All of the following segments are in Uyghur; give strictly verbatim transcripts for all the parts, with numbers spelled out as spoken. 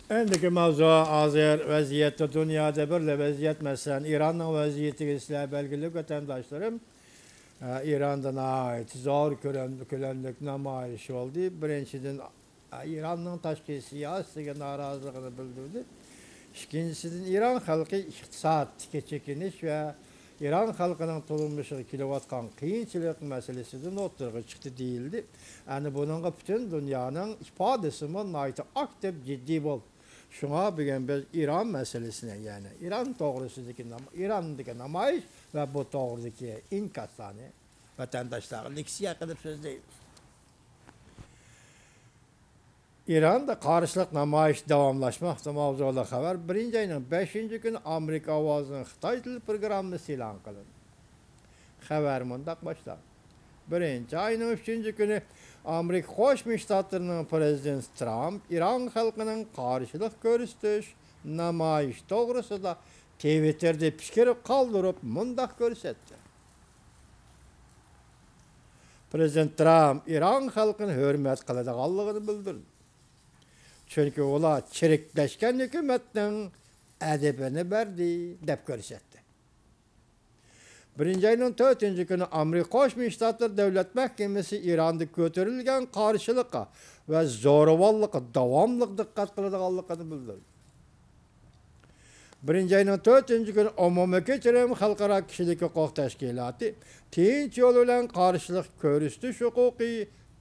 ئەمدىكى ماۋزۇ ھازىر ۋەزىيەتتە، دۇنيادا بىرلا ۋەزىيەت، مەسىلەن، ئىراننىڭ ۋەزىيىتىگە سىلەر بەلگىلىك، ۋەتەنداشلىرىم. ئە، ئىراندا ناھايىتى زور كۆلەم-، كۆلەملىك نامايىش بولدى. بىرىنچىدىن، ئە، ئىراننىڭ تاشقى سىياسىتىگە نارازىلىقىنى بىلدۈردى. ئىككىنچىسىدىن، ئىران خەلقى ئىقتىسادتىكى چېكىنىش ۋە ئىران خەلقىنىڭ تۇرمۇشىغا كېلىۋاتقان قىيىنچىلىق مەسىلىسىدىن ئوتتۇرىغا چىقتى دېيىلدى. ئەنە بۇنىڭغا پۈتۈن دۇنيانىڭ ئىپادىسىمۇ ناھايىتى ئاكتىپ، جىددىي بولدى. شۇڭا بۈگۈن بىز ئىران مەسىلىسىنى، يەنى ئىران توغرىسىدىكى نام-، ئىراندىكى نامايىش ۋە بۇ توغرىدىكى ئىنكاسلارنى ۋەتەنداشلارغا لېكسىيە قىلىپ سۆزلەيمىز. ئىراندا قارشىلىق نامايىشى داۋاملاشماقتا ماۋزۇلۇق خەۋەر. بىرىنچى ئاينىڭ بەشىنچى كۈنى ئامېرىكا ئاۋازىنىڭ خىتاي تىل پروگراممىسى ئېلان قىلىندى. خەۋەر مۇنداق باشلانغان. بىرىنچى ئاينىڭ ئۈچىنچى كۈنى ئامېرىكا قوشما شتاتلىرىنىڭ پىرېزىدېنتى ترامپ ئىران خەلقىنىڭ قارشىلىق كۆرسىتىش نامايىشى توغرىسىدا تىۋىتتېردا پىكىر قالدۇرۇپ مۇنداق كۆرسەتتى. پىرېزىدېنت ترامپ ئىران خەلقىنى ھۆرمەت قىلىدىغانلىقىنى بىلدۈردى. چۈنكى ئۇلار چىرىكلەشكەن ھۆكۈمەتنىڭ ئەدىپىنى بەردى، دەپ كۆرسەتتى. بىرىنچى ئاينىڭ تۆتىنچى كۈنى ئامېرىكا قوشما شتاتلىرى دۆلەت مەھكىمىسى ئىراندا كۆتۈرۈلگەن قارشىلىققا ۋە زورىۋاللىققا داۋاملىق دىققەت قىلىدىغانلىقىنى بىلدۈردى. بىرىنچى ئاينىڭ تۆتىنچى كۈنى ئومۇمىي كەچۈرۈم خەلقئارا كىشىلىك ھوقۇق تەشكىلاتى تىنچ يول بىلەن قارشىلىق كۆرسىتىش ھوقۇقى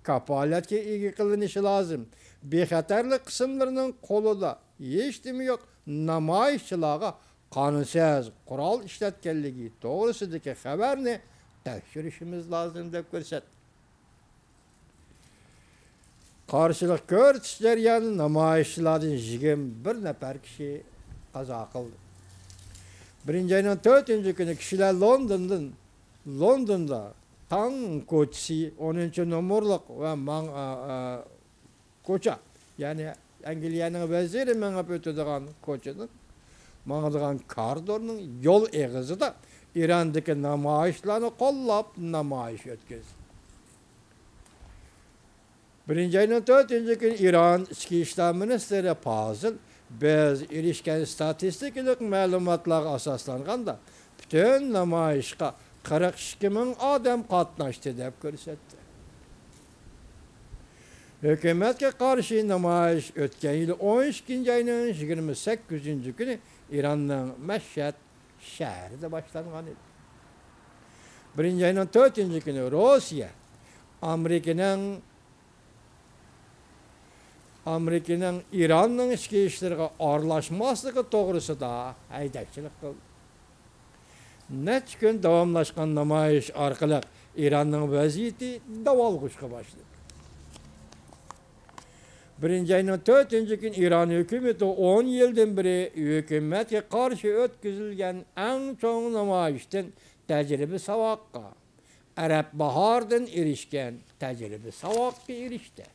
كاپالەتكە ئىگە قىلىنىشى لازىم. بىخەتەرلىك قىسىملىرىنىڭ قولىدا ھېچنېمە يوق نامايىشچىلارغا قانۇنسىز قورال ئىشلەتكەنلىكى توغرىسىدىكى خەۋەرنى تەكشۈرۈشىمىز لازىم، دەپ كۆرسەتتى. قارشىلىق كۆرسىتىش جەريانىدا نامايىشچىلاردىن يىگىرمە بىر نەپەر كىشى قازا قىلدى. بىرىنچى ئاينىڭ تۆتىنچى كۈنى كىشىلەر لوندوندىن، لوندوندا تاڭ كوچىسى، ئونىنچى نومۇرلۇق ۋە ماڭ-، ئا، ئا، كوچا، يەنى ئەنگلىيەنىڭ ۋەزىرى مېڭىپ ئۆتىدىغان كوچىنىڭ، ماڭىدىغان كارىدورنىڭ يول ئېغىزىدا ئىراندىكى نامايىشچىلارنى قوللاپ نامايىش ئۆتكۈزدى. بىرىنچى ئاينىڭ تۆتىنچى كۈنى ئىران ئىچكى ئىشلار مىنىستىرى پازىل، بىز ئېرىشكەن ستاتىستىكىلىق مەلۇماتلارغا ئاساسلانغاندا، پۈتۈن نامايىشقا قىرىق ئىككى مىڭ ئادەم قاتناشتى، دەپ كۆرسەتتى. ھۆكۈمەتكە قارشى نامايىش ئۆتكەن يىلى ئون ئىككىنچى ئاينىڭ يىگىرمە سەككىزىنچى كۈنى ئىراننىڭ مەشھەد شەھىرىدە باشلانغان ئىدى. بىرىنچى ئاينىڭ تۆتىنچى كۈنى روسىيە ئامېرىكىنىڭ، ئامېرىكىنىڭ ئىراننىڭ ئىچكى ئىشلىرىغا ئارىلاشماسلىقى توغرىسىدا ھەيدەكچىلىك قىلدى. نەچچە كۈن داۋاملاشقان نامايىش ئارقىلىق ئىراننىڭ ۋەزىيىتى داۋالغۇشقا باشلىدى. بىرىنچى ئاينىڭ تۆتىنچى كۈنى ئىران ھۆكۈمىتى ئون يىلدىن بېرى ھۆكۈمەتكە قارشى ئۆتكۈزۈلگەن ئەڭ چوڭ نامايىشتىن تەجرىبە ساۋاققا، ئەرەب باھارىدىن ئېرىشكەن تەجرىبە ساۋاققا ئېرىشتى.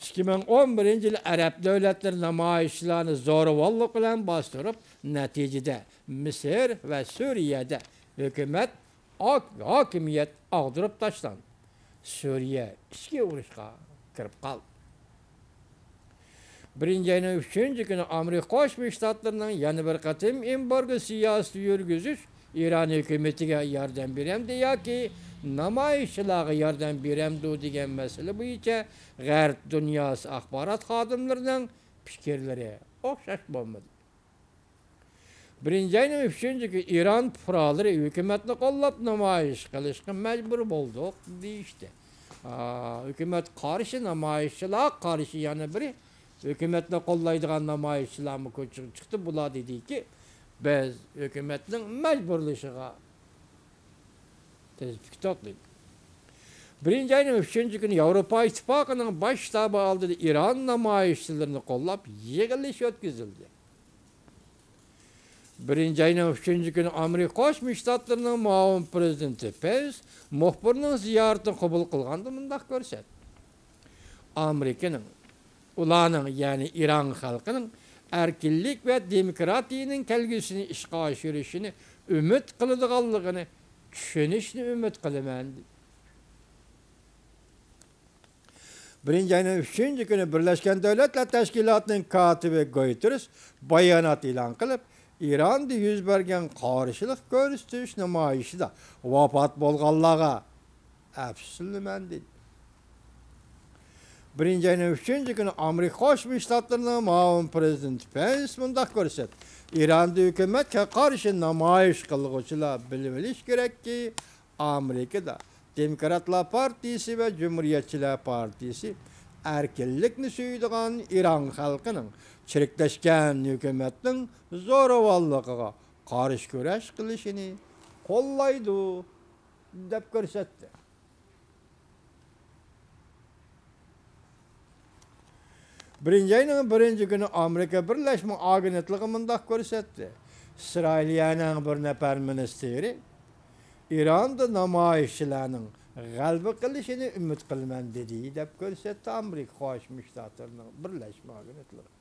ئىككى مىڭ ئون بىرىنچى يىلى ئەرەب دۆلەتلىرى نامايىشچىلارنى زورىۋاللىق بىلەن باستۇرۇپ، نەتىجىدە مىسىر ۋە سۈرىيەدە ھۆكۈمەت، ھاك-، ھاكىمىيەت ئاغدۇرۇپ تاشلاندى. سۈرىيە ئىچكى ئۇرۇشقا كىرىپ قالدى. بىرىنچى ئاينىڭ ئۈچىنچى كۈنى ئامېرىكا قوشما شتاتلىرىنىڭ يەنە بىر قېتىم ئېمبارگو سىياسىتى يۈرگۈزۈش، ئىران ھۆكۈمىتىگە ياردەم بېرەمدۇ ياكى نامايىشچىلارغا ياردەم بېرەمدۇ دېگەن مەسىلە بويىچە غەرب دۇنياسى ئاخبارات خادىملىرىنىڭ پىكىرلىرى ئوخشاش بولمىدى. بىرىنچى ئاينىڭ ئۈچىنچى كۈنى ئىران پۇقرالىرى ھۆكۈمەتنى قوللاپ نامايىش قىلىشقا مەجبۇر بولدۇق، دېيىشتى. ئا، ھۆكۈمەت قارشى، نامايىشچىلار قارشى، يەنە بىرى ھۆكۈمەتنى قوللايدىغان نامايىشچىلارمۇ كوچىغا چىقتى. بۇلار دېدىكى، بىز ھۆكۈمەتنىڭ مەجبۇرلىشىغا تىز پۈكتۇق، دېدى. بىرىنچى ئاينىڭ ئۈچىنچى كۈنى ياۋروپا ئىتتىپاقىنىڭ باش شتابى ئالدىدا ئىران نامايىشچىلىرىنى قوللاپ يىغىلىش ئۆتكۈزۈلدى. بىرىنچى ئاينىڭ ئۈچىنچى كۈنى ئامېرىكا قوشما شتاتلىرىنىڭ مۇئاۋىن پىرېزىدېنتى پېنس مۇخبىرنىڭ زىيارىتىنى قوبۇل قىلغاندا مۇنداق كۆرسەتتى. ئامېرىكىنىڭ، ئۇلارنىڭ، يەنى ئىران خەلقىنىڭ ئەركىنلىك ۋە دېموكراتىيىنىڭ كەلگۈسىنى ئىشقا ئاشۇرۇشىنى ئۈمىد قىلىدىغانلىقىنى چۈشىنىشنى ئۈمىد قىلىمەن. بىرىنچى ئاينىڭ ئۈچىنچى كۈنى بىرلەشكەن دۆلەتلەر تەشكىلاتىنىڭ كاتىپى گۇتېررېس بايانات ئېلان قىلىپ، ئىراندا يۈز بەرگەن قارشىلىق كۆرسىتىش نامايىشىدا ۋاپات بولغانلارغا ئەپسۇسلىنىمەن، دېدى. بىرىنچى ئاينىڭ ئۈچىنچى كۈنى ئامېرىكا قوشما شتاتلىرىنىڭ مۇئاۋىن پىرېزىدېنتى پېنس مۇنداق كۆرسەتتى: ئىراندا ھۆكۈمەتكە قارشى نامايىش قىلغۇچىلار بىلىۋېلىشى كېرەككى، ئامېرىكىدا دېموكراتلار پارتىيىسى ۋە جۇمھۇرىيەتچىلەر پارتىيىسى ئەركىنلىكنى سۆيىدىغان ئىران خەلقىنىڭ چىرىكلەشكەن ھۆكۈمەتنىڭ زوراۋانلىقىغا قارشى كۈرەش قىلىشىنى قوللايدۇ، دەپ كۆرسەتتى. بىرىنچى ئاينىڭ بىرىنچى كۈنى ئامېرىكا بىرلەشمە ئاگېنتلىقى مۇنداق كۆرسەتتى: ئىسرائىلىيەنىڭ بىر نەپەر مىنىستىرى ئىراندا نامايىشچىلارنىڭ غەلىبە قىلىشىنى ئۈمىد قىلىمەن، دېدى، دەپ كۆرسەتتى ئامېرىكا قوشما شتاتلىرىنىڭ بىرلەشمە ئاگېنتلىقى.